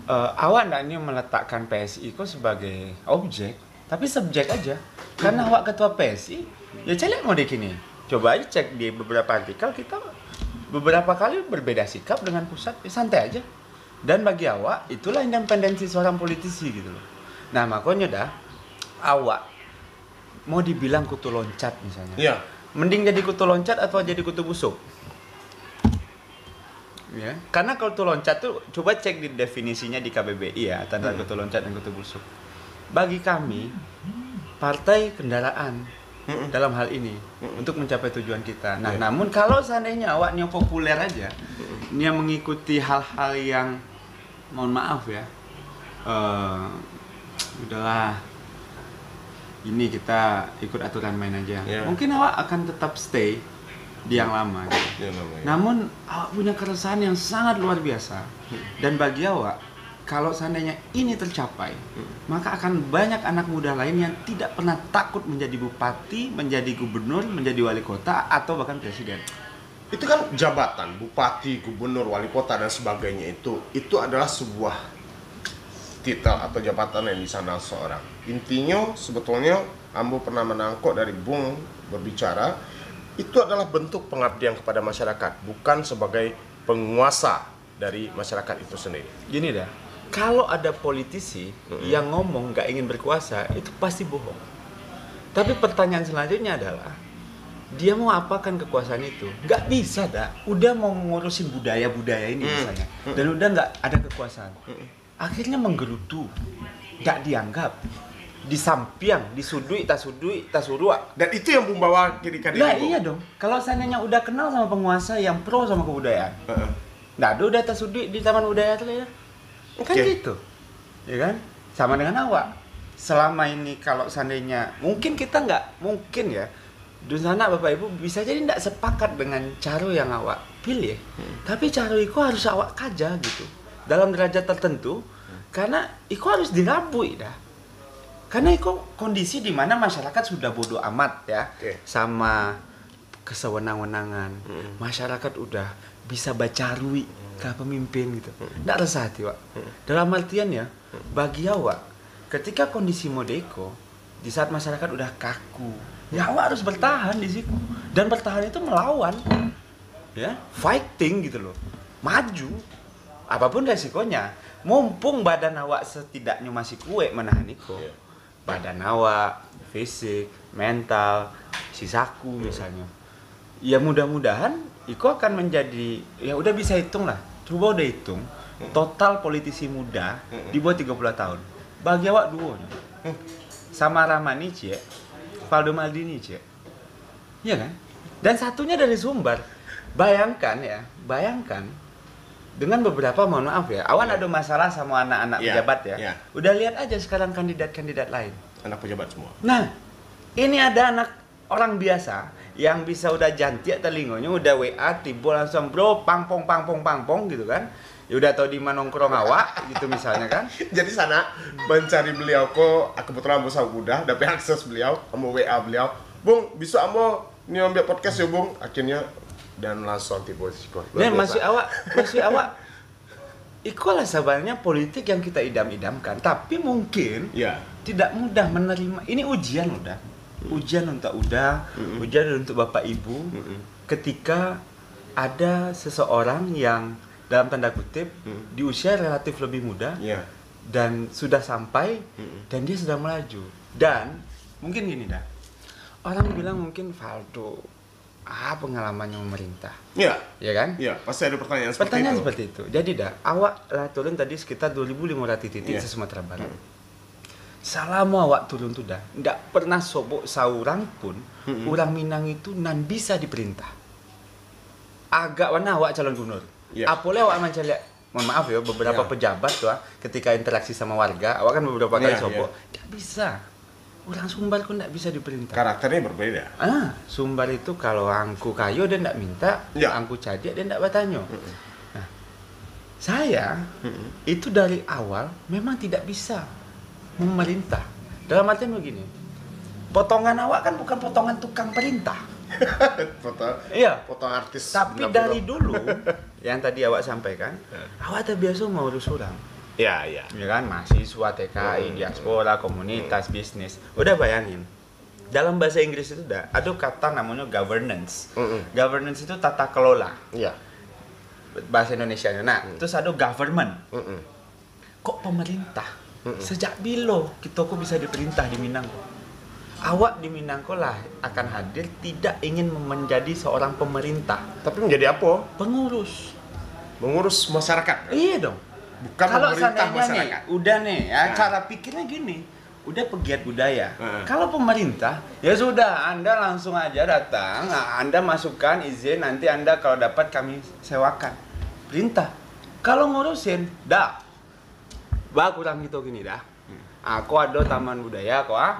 eh, awak ndak ni meletakkan P S I ko sebagai objek. Tapi subjek aja. Karena awak ketua P S I, ya caliak mau di kini. Coba aja cek di beberapa artikel, kita beberapa kali berbeda sikap dengan pusat, ya santai aja. Dan bagi awak, itulah independensi seorang politisi gitu loh. Nah, makonyo dah, awak mau dibilang kutu loncat misalnya. Iya. Mending jadi kutu loncat atau jadi kutu busuk? Ya, karena kutu loncat tu, coba cek di definisinya di K B B I ya, tentang kutu loncat dan kutu busuk. Bagi kami, partai kendaraan dalam hal ini untuk mencapai tujuan kita. Nah, namun kalau seandainya awak nyo populer aja, nyo mengikuti hal-hal yang, mohon maaf ya, eh, udahlah, ini kita ikut aturan main aja. Ya. Mungkin awak akan tetap stay di yang lama gitu. Yang lama, ya. Namun awak punya keresahan yang sangat luar biasa. Dan bagi awak, kalau seandainya ini tercapai, maka akan banyak anak muda lain yang tidak pernah takut menjadi bupati, menjadi gubernur, menjadi wali kota, atau bahkan presiden. Itu kan jabatan, bupati, gubernur, wali kota, dan sebagainya itu, itu adalah sebuah titel atau jabatan yang disandang seorang. Intinya, sebetulnya, ambo pernah menangkok dari Bung berbicara, itu adalah bentuk pengabdian kepada masyarakat, bukan sebagai penguasa dari masyarakat itu sendiri. Gini dah, kalau ada politisi yang ngomong nggak ingin berkuasa, itu pasti bohong. Tapi pertanyaan selanjutnya adalah, dia mau apakan kekuasaan itu? Nggak bisa dah. Udah mau ngurusin budaya-budaya ini misalnya, dan udah nggak ada kekuasaan. Akhirnya menggerutu, nggak dianggap, disampiang, disuduik, tasuduik, tasuruak. Dan itu yang membawa kiri kadiri. Lah, iya dong. Kalau seandainya udah kenal sama penguasa yang pro sama kebudayaan, nggak ada udah tasuduik di Taman Budaya tu lah ya. Kan gitu. Ya kan? Sama dengan awak. Selama ini kalau seandainya, mungkin kita nggak, mungkin ya, dunsanak Bapak Ibu bisa jadi ndak sepakat dengan caro yang awak pilih. Tapi caro iko harus awak kaja gitu. Dalam derajat tertentu, karena iko harus dirabuik dah. Karena iko kondisi di mana masyarakat sudah bodoh amat ya, sama kesewenang-wenangan. Masyarakat udah bisa bacaruik ka pemimpin gitu. Ndak resah hati awak. Dalam artian ya, bagi awak, Ketika kondisi modeko, di saat masyarakat udah kaku, ya awak harus bertahan di situ. Dan bertahan itu melawan, ya, fighting gitu loh. Maju, apapun resikonya. Mumpung badan awak setidaknya masih kuat menahan iko. Iya. Badan awak, fisik, mental, si saku misalnya. Ya mudah-mudahan iko akan menjadi, ya udah bisa hitung lah. Coba udah hitung, total politisi muda di bawah tiga puluh tahun. Bagi awak duo nyo. Samara Mani ciek, Valdo Maldini ciek. Iya kan? Dan satunya dari Sumbar. Bayangkan ya, bayangkan dengan beberapa, mohon maaf ya, awak ada masalah sama anak-anak Ya, pejabat ya. ya. Udah lihat aja sekarang kandidat-kandidat lain. Anak pejabat semua. Nah, ini ada anak orang biasa yang bisa udah jantiak talingonyo, udah W A tibo langsung bro, pangpong pangpong pangpong gitu kan. Ya udah tau di mana nongkrong awak gitu misalnya kan. Jadi sana mencari beliau ko, kebetulan ambo sabudah, dapat akses beliau, ambo W A beliau. Bung, besok ambo ni ambil podcast ya bung. Akhirnya dan langsung tibo siko. Luar Dan biasa. Masih awak, masih awak. Ikolah sebenarnya politik yang kita idam-idamkan, tapi mungkin Ya. tidak mudah menerima. Ini ujian udah. Ujian untuk udah, ujian untuk bapak ibu. Ketika ada seseorang yang dalam tanda kutip di usia relatif lebih muda Ya. dan sudah sampai dan dia sudah melaju. Dan mungkin gini dah. Orang bilang mungkin Valdo, ah, pengalamannya memerintah. Ya. Ya kan? Ya, pasti ada pertanyaan seperti Pertanyaan itu. Seperti itu. Jadi dah, awak lah turun tadi sekitar dua ribu lima ratus titik Iya. se-Sumatera Barat. Selama awak turun tu dah, ndak pernah sobok saurang pun urang Minang itu nan bisa diperintah. Agak mana awak calon gubernur. Iya. Apoleh awak mancaliak, mohon maaf ya, beberapa Iya. pejabat tu ah, ketika interaksi sama warga, awak kan beberapa kali Iya, sobok. Ndak bisa. Urang Sumbar ko ndak bisa diperintah. Karakternya berbeda. Ah, Sumbar itu kalau angku kayo dia ndak minta, Ya. angku cadiak dia ndak batanyo. Nah, saya itu dari awal memang tidak bisa memerintah. Dalam artian begini, potongan awak kan bukan potongan tukang perintah. Foto, Iya. foto artis. Tapi Benar-benar. Dari dulu yang tadi awak sampaikan, awak terbiasa mengurus orang. Ya, ya. Ya kan, mahasiswa, T K I, diaspora, komunitas, bisnis. Udah bayangin, dalam bahasa Inggris itu dah ada kata namanya governance. Governance itu tata kelola. Ya. Bahasa Indonesia. Nah, terus ada government. Kok pemerintah? Sejak bilo kita ko bisa diperintah di Minang ko? Awak di Minang ko lah akan hadir tidak ingin menjadi seorang pemerintah. Tapi menjadi apa? Pengurus. Mengurus masyarakat. Iya dong. Bukan Kalau pemerintah seandainya masyarakat. Nih, udah nih ya, Nah. Cara pikirnya gini. Udah pegiat budaya. Heeh. Kalau pemerintah, ya sudah, Anda langsung aja datang, Anda masukkan izin, nanti Anda kalau dapat kami sewakan. Perintah. Kalau ngurusin, dah. Bah kurang kita gini dah. Aku ada taman budaya ko ah.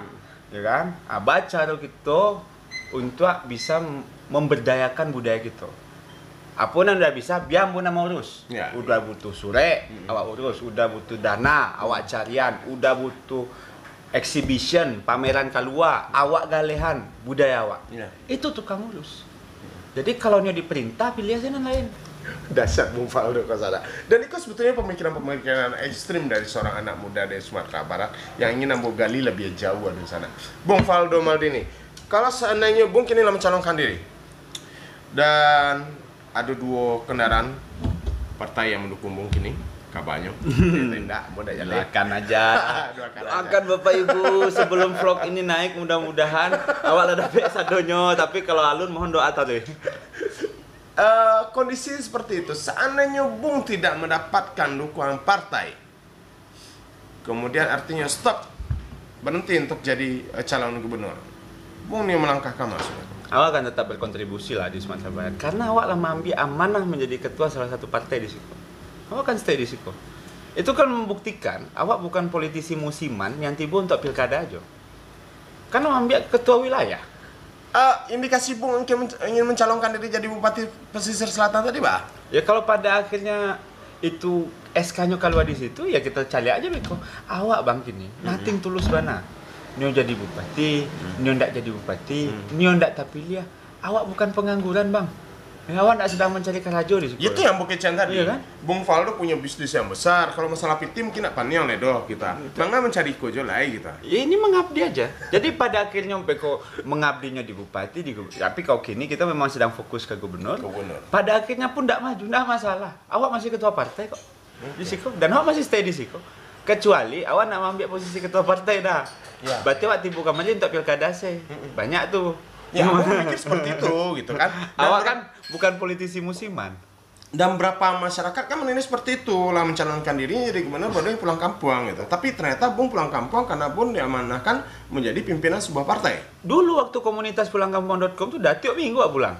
Ya kan? Ah, baca tu kita untuk bisa memberdayakan budaya kita. Apo nan udah bisa, biar ambo nan urus. Ya. Udah butuh surek, awak urus. Udah butuh dana, awak carian. Udah butuh exhibition, pameran kalua, awak galehan budaya awak. Ya. Itu tukang urus. Jadi kalau nyo diperintah, pilih aja nan lain. Dahsyat Bung Faldo ka sana. Dan itu sebetulnya pemikiran-pemikiran ekstrim dari seorang anak muda dari Sumatera Barat yang ingin ambo gali lebih jauh dari sana. Bung Faldo Maldini, kalau seandainya Bung kini lah mencalonkan diri dan ada dua kendaraan partai yang mendukung Bung kini, kabarnya. Tidak, Bung tidak jadi. Doakan aja. Doakan aja. Doakan Bapak Ibu sebelum vlog ini naik, mudah-mudahan awak lah dapat sadonyo, tapi kalau alun mohon doa tadi. Eh, kondisi seperti itu, seandainya Bung tidak mendapatkan dukungan partai, kemudian artinya stop, berhenti untuk jadi eh, calon gubernur, Bung ni melangkah ka ma sudah? Awak akan tetap berkontribusi lah di Sumatera Barat karena awak lah mengambil amanah menjadi ketua salah satu partai di siko. Awak kan stay di siko. Itu kan membuktikan awak bukan politisi musiman yang tiba untuk pilkada aja. Kan awak ambil ketua wilayah. Eh, indikasi Bung ingin, men- ingin mencalonkan diri jadi Bupati Pesisir Selatan tadi, bah? Ya kalau pada akhirnya itu S K-nyo keluar di situ, ya kita caliak aja beko. Awak bang kini, nothing tulus bana. Nyo jadi bupati, nyo ndak jadi bupati, nyo ndak terpilih. Awak bukan pengangguran bang. Ya, awak ndak sedang mencari karajo di situ. Itu yang Bukit Chan tadi. Iya, kan? Bung Faldo punya bisnis yang besar. Kalau masalah piti mungkin nak paniang lah doh kita. Manga mencari ko jo lai kita. Ya, ini mengabdi aja. Jadi pada akhirnya beko mengabdinya di bupati, di gu- tapi kalau kini kita memang sedang fokus ke gubernur. Gubernur. Pada akhirnya pun ndak maju, ndak masalah. Awak masih ketua partai kok. Di siko dan awak masih stay di siko. Kecuali awak nak ambil posisi ketua partai dah. Ya. Berarti awak timbulkan lagi untuk pilkada sih. Banyak tuh. Ya, aku mikir seperti itu gitu kan. Dan Awak ber- kan bukan politisi musiman. Dan berapa masyarakat kan menilai seperti itu lah, mencalonkan dirinya jadi gubernur, baru dia pulang kampung gitu. Tapi ternyata Bung pulang kampung karena Bung diamanahkan menjadi pimpinan sebuah partai. Dulu waktu komunitas pulangkampung.com tuh dah tiap minggu awak pulang.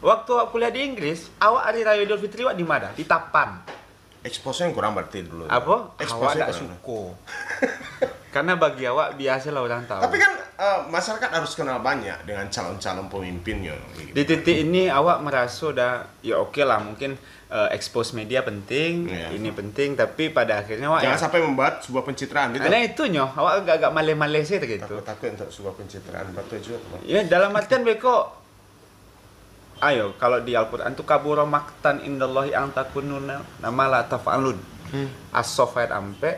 Waktu awak kuliah di Inggris, awak hari raya Idul Fitri awak di mana? Di Tapan. Expose yang kurang berarti dulu. Apa? Expose Awak yang tak kurang. Suko. Karena bagi awak biasalah orang tahu. Tapi kan eh, masyarakat harus kenal banyak dengan calon-calon pemimpinnya. Gitu. Di titik ini awak merasa dah, ya oke lah, mungkin eh, expose media penting, Iya. ini penting, tapi pada akhirnya awak Jangan ya, sampai membuat sebuah pencitraan gitu. Karena itu nyo, awak agak-agak maleh-maleh sih gitu. Takut-takut untuk sebuah pencitraan. Betul juga. Bang. Ya, dalam artian beko, ayo, kalau di Al-Quran tuh kabura maktan indallahi ang takununa nama la taf'alun. As-Saff ayat ampek,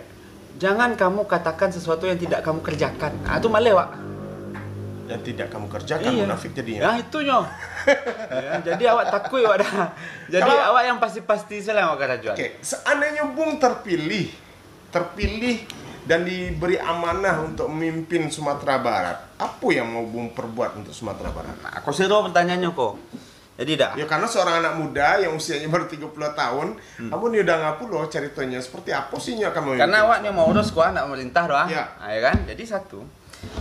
jangan kamu katakan sesuatu yang tidak kamu kerjakan. Ah, itu maleh, Wak. Yang tidak kamu kerjakan Iya. Munafik jadinya. Ya, itu nyo. Ya, jadi awak takut, Wak, dah. Jadi Kalau- awak yang pasti-pasti saja lah yang awak karajoan. Oke, seandainya Bung terpilih, terpilih dan diberi amanah untuk memimpin Sumatera Barat, apa yang mau Bung perbuat untuk Sumatera Barat? Nah, kau seru pertanyaannya kok. Jadi dah. Ya karena seorang anak muda yang usianya baru tiga puluh tahun, namun dia udah nggak pulo ceritanya seperti apa sih yang akan memimpin? Karena awaknya mau urus kuah nak pemerintah doang. Ya. Ah, ya kan? Jadi satu,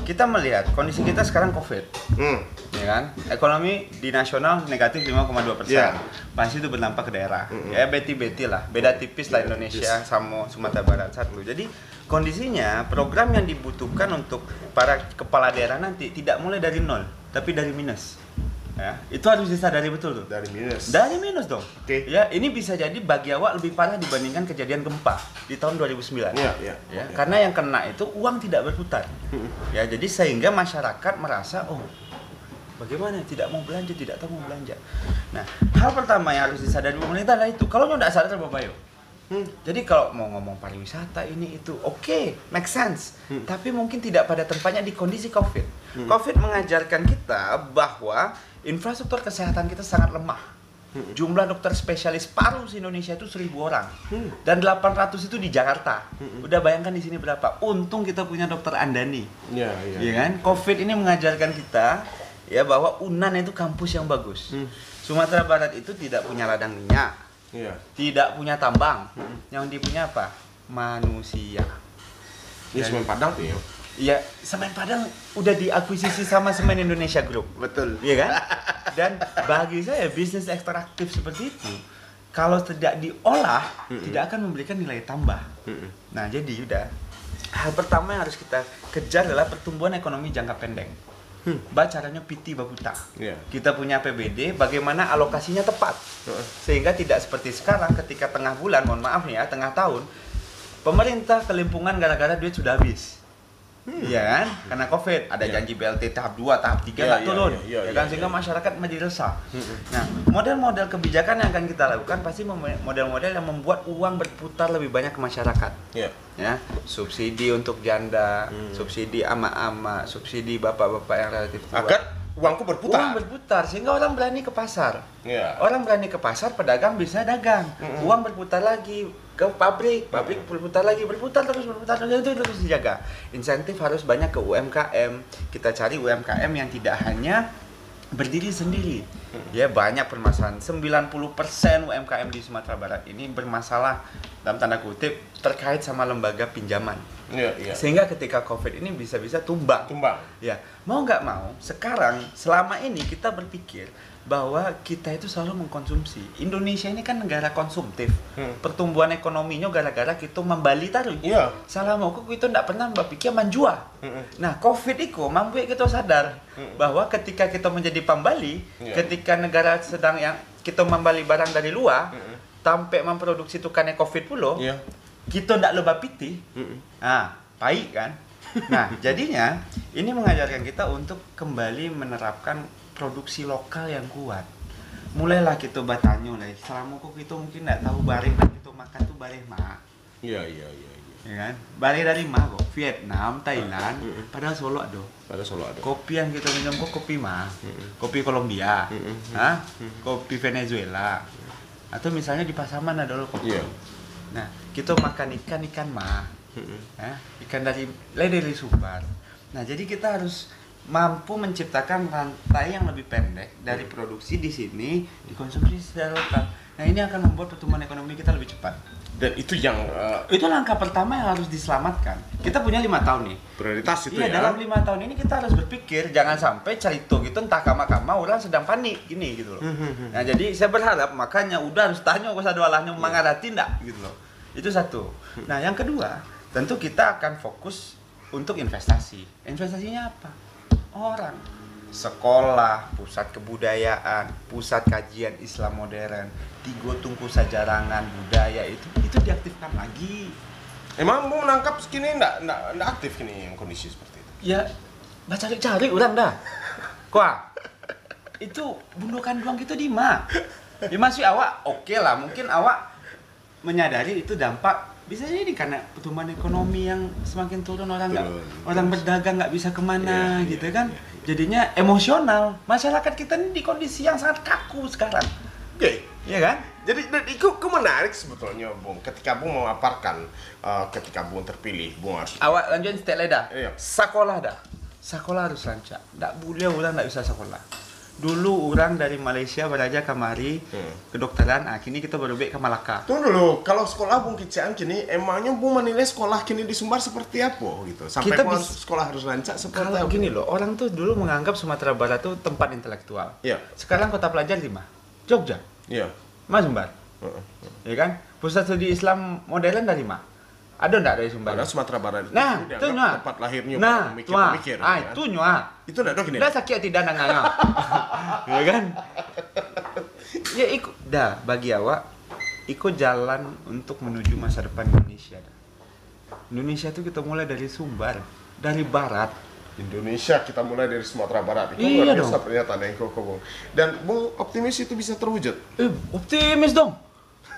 kita melihat kondisi kita sekarang covid. Hmm. Ya kan? Ekonomi di nasional negatif lima koma dua persen. Ya. Pasti itu berdampak ke daerah. Ya beti-beti lah. Beda tipis lah Indonesia sama Sumatera Barat satu. Jadi kondisinya program yang dibutuhkan untuk para kepala daerah nanti tidak mulai dari nol, tapi dari minus. Ya, itu harus disadari betul tuh. Dari minus. Dari minus dong. Oke. Ya, ini bisa jadi bagi awak lebih parah dibandingkan kejadian gempa di tahun dua ribu sembilan. Iya, iya. Ya, karena yang kena itu uang tidak berputar. Ya, jadi sehingga masyarakat merasa, oh, bagaimana, tidak mau belanja, tidak tahu mau belanja. Nah, hal pertama yang harus disadari pemerintah adalah itu. Kalau nyo ndak sadar, babayo. Jadi kalau mau ngomong pariwisata ini itu, oke, make sense. Tapi mungkin tidak pada tempatnya di kondisi covid. Covid mengajarkan kita bahwa infrastruktur kesehatan kita sangat lemah. Jumlah dokter spesialis paru se-Indonesia itu seribu orang. Dan delapan ratus itu di Jakarta. Udah bayangkan di sini berapa. Untung kita punya dokter Andani. Ya, ya. Ya kan? Covid ini mengajarkan kita ya bahwa Unan itu kampus yang bagus. Sumatera Barat itu tidak punya ladang minyak, Iya. tidak punya tambang. Yang dipunya apa? Manusia. Ini semen Padang tuh ya. Ya, semen Padang udah diakuisisi sama semen Indonesia Group. Betul. Iya kan? Dan bagi saya bisnis ekstraktif seperti itu kalau tidak diolah tidak akan memberikan nilai tambah. Nah, jadi udah hal pertama yang harus kita kejar adalah pertumbuhan ekonomi jangka pendek. Ba caranya piti baputar. Iya. Kita punya A P B D, bagaimana alokasinya tepat. Sehingga tidak seperti sekarang ketika tengah bulan, mohon maaf nih ya, tengah tahun, pemerintah kelimpungan gara-gara duit sudah habis. Iya kan? Karena covid, ada janji B L T tahap dua, tahap tiga Iya, nggak iya, turun. iya, iya, Ya kan? iya, Sehingga iya. Masyarakat menjadi resah. Nah, model-model kebijakan yang akan kita lakukan pasti mem- model-model yang membuat uang berputar lebih banyak ke masyarakat. Iya. Ya, subsidi untuk janda, subsidi ama-ama, subsidi bapak-bapak yang relatif tua. Agar uangku berputar. Uang berputar sehingga orang berani ke pasar. Iya. Orang berani ke pasar, pedagang bisa dagang. Uang berputar lagi ke pabrik, pabrik berputar lagi, berputar terus, berputar terus, itu terus dijaga. Insentif harus banyak ke U M K M. Kita cari U M K M yang tidak hanya berdiri sendiri. Ya, banyak permasalahan. Sembilan puluh persen U M K M di Sumatera Barat ini bermasalah dalam tanda kutip terkait sama lembaga pinjaman. Iya, iya. Sehingga ketika covid ini bisa-bisa tumbang. Tumbang. Ya, mau nggak mau, sekarang selama ini kita berpikir bahwa kita itu selalu mengkonsumsi. Indonesia ini kan negara konsumtif. Pertumbuhan ekonominya gara-gara kita membali taruh. Iya. Salah mau kok kita ndak pernah berpikir manjua. Nah, covid iko mambuat kita sadar bahwa ketika kita menjadi pambali, Iya. ketika negara sedang yang kita membali barang dari luar, tampek memproduksi tukannya covid pulo, Iya. kita ndak lo bapiti. Ah, pai kan? Nah, jadinya ini mengajarkan kita untuk kembali menerapkan produksi lokal yang kuat. Mulailah kito batanyo lai. Salamo ko kito mungkin ndak tahu bareh nan kito makan tu bareh ma. Iya, iya, iya, iya. Ya kan? Bareh dari ma kok? Vietnam, Thailand, Mm-mm. padahal Solok ado. Padahal Solok ado. Kopi yang kito minum ko kopi ma? Mm-mm. Kopi Kolombia. Mm-mm. Hah? Mm-mm. Kopi Venezuela. Atau misalnya di Pasaman ado lo kopi. Iya. Nah, kito makan ikan, ikan ma? Mm-mm. Hah? Ikan dari, lai dari Sumbar. Nah, jadi kita harus mampu menciptakan rantai yang lebih pendek dari Hmm. produksi di sini, dikonsumsi secara lokal. Nah, ini akan membuat pertumbuhan ekonomi kita lebih cepat. Dan itu yang, eh, Itu langkah pertama yang harus diselamatkan. Kita punya lima tahun nih. Prioritas itu Iya, ya. dalam lima tahun ini kita harus berpikir, jangan sampai carito gitu entah kama-kama orang sedang panik gini gitu loh. Hmm, hmm, hmm. Nah, jadi saya berharap makanya uda harus tanyo ke sadolahnyo Iya. mangarati ndak gitu loh. Itu satu. Hmm. Nah, yang kedua, tentu kita akan fokus untuk investasi. Investasinya apa? Orang. Sekolah, pusat kebudayaan, pusat kajian Islam modern, Tigo Tungku Sajarangan budaya itu, itu diaktifkan lagi. Emang Bung menangkap kini ndak, ndak, ndak aktif kini yang kondisi seperti itu? Ya, bacari-cari urang dah. Kuah. Itu bundo kanduang kito di ma? Ya, maksud awak, oke lah, mungkin awak menyadari itu dampak, bisa jadi karena pertumbuhan ekonomi yang semakin turun, orang nggak, Turun, orang terus. berdagang nggak bisa kemana, Iya, iya, gitu kan. iya, iya. Jadinya emosional. Masyarakat kita ini di kondisi yang sangat kaku sekarang. Oke. Iya kan? Jadi, dan itu, itu menarik sebetulnya, Bung. Ketika Bung memaparkan, eh, ketika Bung terpilih, Bung harus Awak lanjutin step lain dah. Iya. Sakolah dah. Sakolah harus rancak. Ndak buliah urang ndak bisa sakolah. Dulu urang dari Malaysia baraja kamari Hmm. kedokteran, ah, kini kito barubek ka Malaka. Tunggu dulu, kalau sekolah Bung kecekan kini, emangnya Bung menilai sekolah kini di Sumbar seperti apa gitu? Sampai Kita Bung bis- harus, sekolah harus rancak seperti Kalau apa? gini loh, orang tuh dulu menganggap Sumatera Barat tuh tempat intelektual. Iya. Sekarang kota pelajar di ma? Jogja. Iya. Ma Sumbar. Heeh. Ya kan? Pusat studi Islam modern dari ma? Ado ndak dari Sumbar? Padahal Sumatera Barat itu Nah, dulu dianggap tu nyo. tempat lahirnya Nah, para pemikir-pemikir, tu nyo. Ah, ya. itu nyo, ah. Itu ndak ado kini? Dah sakik hati dah nangah. Ya kan? Ya, iko, dah, bagi awak, iko jalan untuk menuju masa depan Indonesia, dah. Indonesia tu kita mulai dari Sumbar, dari barat. Indonesia kita mulai dari Sumatera Barat. Itu Iya luar biasa dong. pernyataan yang kau, kau, Bung. Dan Bung optimis itu bisa terwujud? Eh, optimis dong.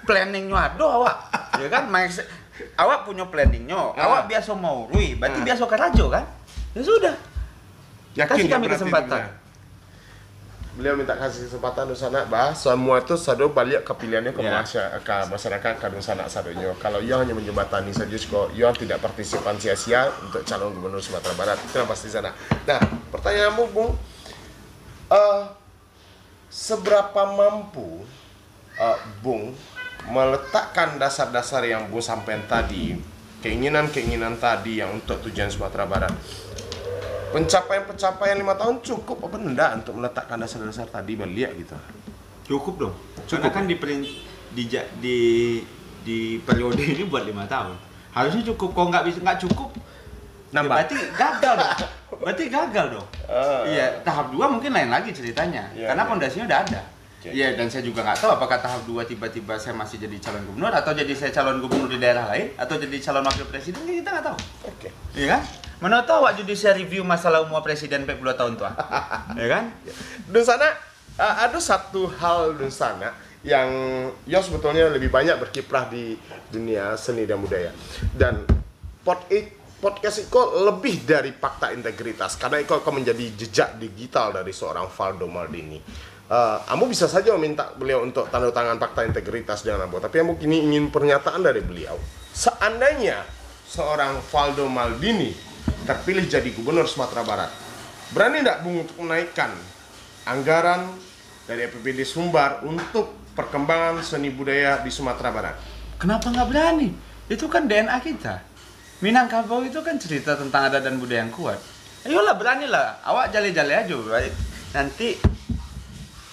Planningnyo ado awak. Ya kan? Main se- awak punyo planningnyo, Ah. awak biaso maurui, berarti Ah. biaso karajo kan? Ya sudah. Yakin Kasih dia kami berarti kesempatan. bisa? Beliau minta kasih kesempatan dunsanak, bah, semua tu sado baliak ka pilihannya ka Ya. masya-, ka masyarakat, ka dunsanak sadonyo. Kalau iyo hanya menjembatani sajo, siko iyo tidak partisipan sia-sia untuk calon gubernur Sumatera Barat. Itu yang pasti sana. Nah, pertanyaan Bung, Bung, eh, seberapa mampu, eh, Bung meletakkan dasar-dasar yang Bung sampaikan tadi, keinginan-keinginan tadi yang untuk tujuan Sumatera Barat? Pencapaian-pencapaian lima tahun cukup apa ndak untuk meletakkan dasar-dasar tadi baliak gitu? Cukup dong. Karena Cukup. kan di perin-, di ja-, di, di periode ini buat lima tahun. Harusnya cukup. Kalau nggak bisa, nggak cukup, ya Nambah. berarti gagal dong. Berarti gagal dong. Ah. Iya, tahap dua mungkin lain lagi ceritanya. Iya, Karena iya. pondasinya udah ada. Oke. Iya, dan saya juga nggak tahu apakah tahap dua tiba-tiba saya masih jadi calon gubernur, atau jadi saya calon gubernur di daerah lain, atau jadi calon wakil presiden, kan kita nggak tahu. Oke. Iya kan? Mana tahu awak judicial review masalah umur presiden empat puluh tahun tu, ah. Iya kan? Dunsanak, ah, ada satu hal dunsanak yang, yang sebetulnya lebih banyak berkiprah di dunia seni dan budaya. Dan pod-, podcast iko lebih dari fakta integritas, karena iko akan menjadi jejak digital dari seorang Valdo Maldini. Eh, ambo bisa saja meminta beliau untuk tanda tangan fakta integritas dengan ambo, tapi ambo kini ingin pernyataan dari beliau. Seandainya seorang Valdo Maldini terpilih jadi gubernur Sumatera Barat, berani ndak Bung untuk menaikkan anggaran dari A P B D Sumbar untuk perkembangan seni budaya di Sumatera Barat? Kenapa nggak berani? Itu kan D N A kita. Minangkabau itu kan cerita tentang adat dan budaya yang kuat. Ayolah, beranilah. Awak jale-jale aja, baik. Nanti,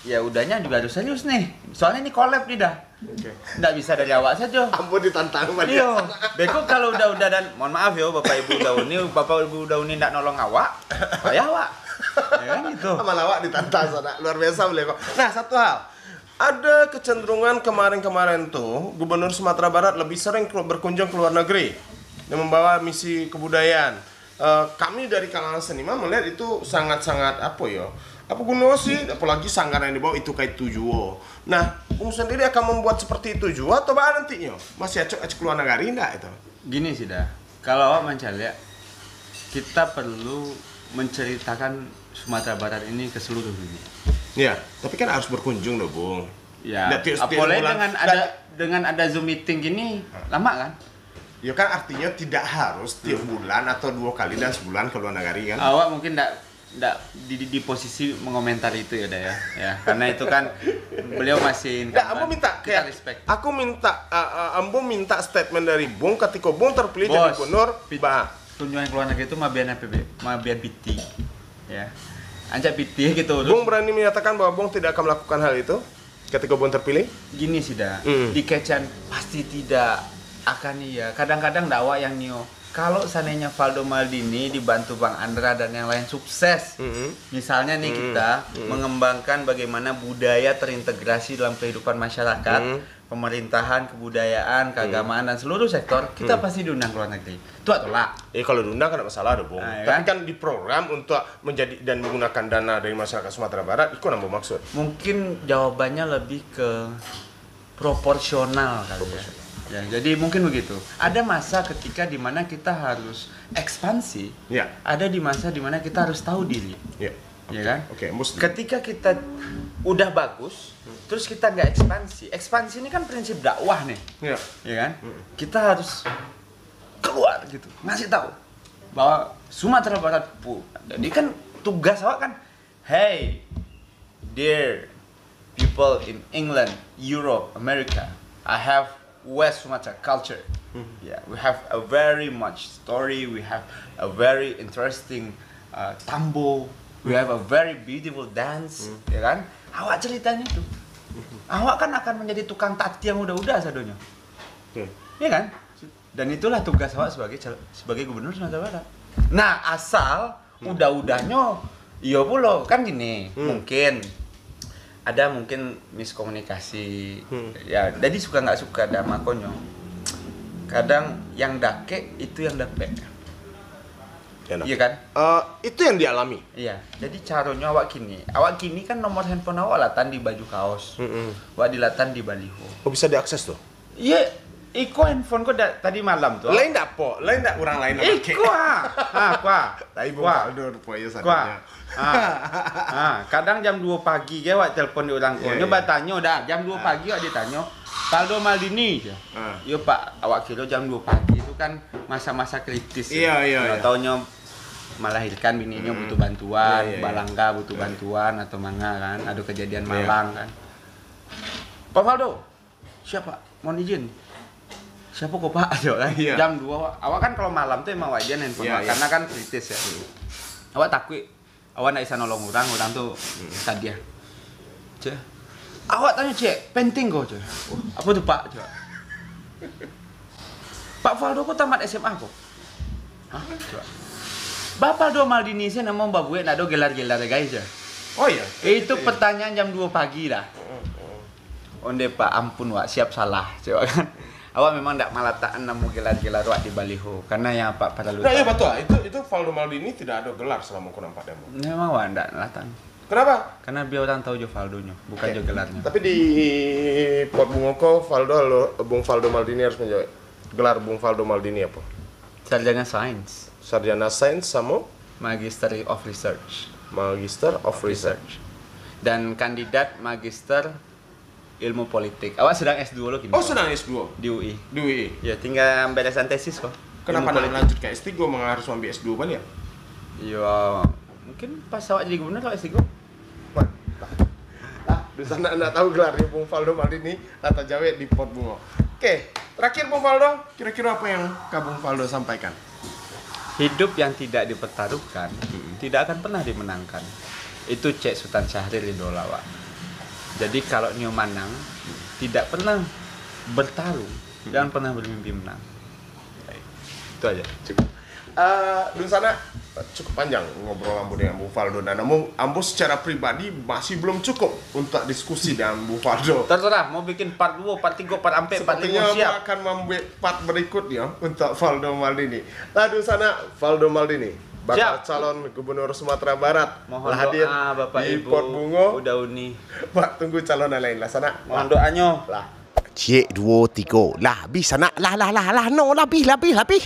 ya, udahnya juga harus serius nih. Soalnya ini collab nih dah. Oke. Ndak bisa dari awak saja. Ambo ditantang banyak. Iyo. Beko kalau udah-udah dan, mohon maaf yo, Bapak Ibu Dauni, Bapak Ibu Dauni ndak nolong awak, payah awak. Ya kan gitu. Malah awak ditantang sana. Luar biasa beliau kok. Nah, satu hal. Ada kecenderungan kemarin-kemarin tu, Gubernur Sumatera Barat lebih sering kelu-, berkunjung ke luar negeri dan membawa misi kebudayaan. Eh, kami dari kalangan seniman melihat itu sangat-sangat, apa yo, Apo guno sih, apolai sanggar nan dibao itu ka itu juo. Nah, Bung sandiri akan mambuek seperti itu juo atau baa nantinyo? Masih acok-acok ka lua nagari ndak itu? Gini sih dah, kalau awak mancaliak, kita perlu menceritakan Sumatera Barat ini ke seluruh dunia. Ya, tapi kan harus berkunjung doh, Bung. Ya, Ndak tiap-tiap apolai bulan. dengan ada Ndak- dengan ada Zoom meeting gini, lama kan? Ya kan, artinya tidak harus tiap bulan atau dua kali dalam sebulan ke luar negeri kan. Awak mungkin ndak ndak di, di, di posisi mengomentari itu ya, dah ya. Ya, karena itu kan beliau masih incumbent. Ndak, ambo minta kita kayak respect. Aku minta uh, uh, ambo minta statement dari Bung ketika Bung terpilih jadi Bos, gubernur, pit- bah. Kunjungan ke luar negeri itu mabian P B, mabian piti. Ya. Ancak piti gitu. Bung berani menyatakan bahwa Bung tidak akan melakukan hal itu ketika Bung terpilih? Gini sih dah, Hmm. di kecehan pasti tidak akan iya. Kadang-kadang ndak awak yang nio. Kalau seandainya Valdo Maldini dibantu Bang Andra dan yang lain sukses, Hmm. misalnya nih Hmm. kita Hmm. mengembangkan bagaimana budaya terintegrasi dalam kehidupan masyarakat, Hmm. pemerintahan, kebudayaan, keagamaan, dan seluruh sektor, kita Hmm. pasti diundang ke luar negeri. Tu awak tolak. Eh, kalau diundang kan ndak masalah doh, Bung. Ah, ya Tapi kan? kan diprogram untuk menjadi dan menggunakan dana dari masyarakat Sumatera Barat, iko nan bamaksud. Mungkin jawabannya lebih ke proporsional kali ya. Ya, jadi mungkin begitu. Ada masa ketika di mana kita harus ekspansi, Ya. ada di masa di mana kita harus tahu diri. Ya. Ya kan? Oke, Mus. Ketika kita udah bagus, terus kita nggak ekspansi. Ekspansi ini kan prinsip dakwah nih. Ya. Ya kan? Mm. Kita harus keluar gitu, ngasih tahu bahwa Sumatera Barat pun. Jadi kan tugas awak kan, hey, dear people in England, Europe, America, I have West Sumatra culture. Hmm. Yeah, we have a very much story. We have a very interesting uh, tambo. We have a very beautiful dance. Hmm. Ya kan? Awak ceritanya itu. Hmm. Awak kan akan menjadi tukang tati yang udah-udah sadonyo. Okay. Ya kan? Dan itulah tugas awak sebagai sebagai gubernur Sumatera Barat. Nah, asal hmm. udah-udahnyo iyo pulo kan gini, hmm. mungkin ada mungkin miskomunikasi. Hmm. Ya, jadi suka nggak suka dah makonyo. Kadang yang dakek itu yang dapek. Iya kan? Uh, itu yang dialami. Iya. Jadi caronyo awak kini. Awak kini kan nomor handphone awak latan di baju kaos. Mm-mm. Awak dilatan di baliho. Oh, bisa diakses tuh? Iya, iko handphone ko da, tadi malam tu. Lain dak po? Lain dak urang lain nak pakai? Iko ah. Ha, kua. Tapi Bung Faldo ruponyo sadonyo. Ha. Ha. Kadang jam dua pagi ge awak telepon di urang ko. Yeah, nyo yeah. Batanyo dah, jam dua ha. Pagi awak ditanyo, "Faldo Maldini," je. Ha. Yo Pak, awak kiro jam dua pagi tu kan masa-masa kritis. Iya, iya, iya. Taunyo melahirkan bininyo hmm. butuh bantuan, yeah, yeah, balangga butuh yeah. bantuan atau manga kan, ada kejadian yeah. malang kan. "Pak Faldo, siapa? Mohon izin." "Siapa kok Pak?" Aja kan. Yeah. Jam dua awak kan kalau malam tu emang wajar handphone yeah, yeah. karena kan kritis ya. Hmm. Awak takut awak ndak bisa nolong urang, urang tu hmm. tadiah. Cek. Awak tanyo cek, penting ko cek. Apa tu Pak? Cek. Pak Faldo ko tamat S M A ko. Hah? Cek. Ba Faldo Maldini se namo babuek ndak ado gelar-gelar guys cek. Oh iya. Itu pertanyaan jam dua pagi dah. Onde Pak, ampun Wak, siap salah, cek kan. Awak memang ndak malatakan namo gelar-gelar awak di baliho, karena yang Apak paralu. Nah, iya betul. Itu itu Faldo Maldini tidak ada gelar selama aku nampak demo. Memang awak ndak malatakan. Kenapa? Karena biar orang tahu jo Faldonyo, bukan okay. jo gelarnyo. Tapi di Pot Bungo ko Faldo, Bung Faldo Maldini harus menjawab. Gelar Bung Faldo Maldini apa? Sarjana Sains. Sarjana Sains sama? Magister of Research. Magister of Research. Research. Dan kandidat Magister Ilmu Politik. Awak sedang S dua lo kini. Oh, sedang S dua? Di U I. Di U I? Ya, tinggal beresan tesis ko. Kenapa nak melanjutkan S tiga, mengapa harus ambil S dua balik? Ya, mungkin pas awak jadi gubernur awak S tiga. Wah, lah, di sana ndak tahu gelar dia Bung Faldo Maldini, lah tajawek di Pot Bungo. Oke, terakhir Bung Faldo, kira-kira apa yang ka Bung Faldo sampaikan? Hidup yang tidak dipertaruhkan, hmm. tidak akan pernah dimenangkan. Itu cek Sutan Syahrir idola awak. Jadi kalau nio manang, tidak pernah bertarung, hmm. jangan pernah bermimpi menang. Itu aja. Cukup. Uh, Dun Sana, cukup panjang ngobrol ambo dengan Bung Faldo. Dan ambo, ambo secara pribadi masih belum cukup untuk diskusi dengan Bung Faldo. Terserah, mau bikin part dua, part tiga, part empat, part lima, siap. Sepertinya ambo akan membuat part berikutnya untuk Faldo Maldini. Lah, Dun Sana, Faldo Maldini. Bakal calon gubernur Sumatera Barat. Mohon lah hadir doa Bapak di Ibu Pot Bungo. Uda Uni. Pak, tunggu calon nan lain lah, sanak. Mohon doanyo. Lah. Ciek, duo, tigo. Lah, habih, sanak. Lah, lah, lah, lah. No, lah, habih, lah, habih, lah, habih.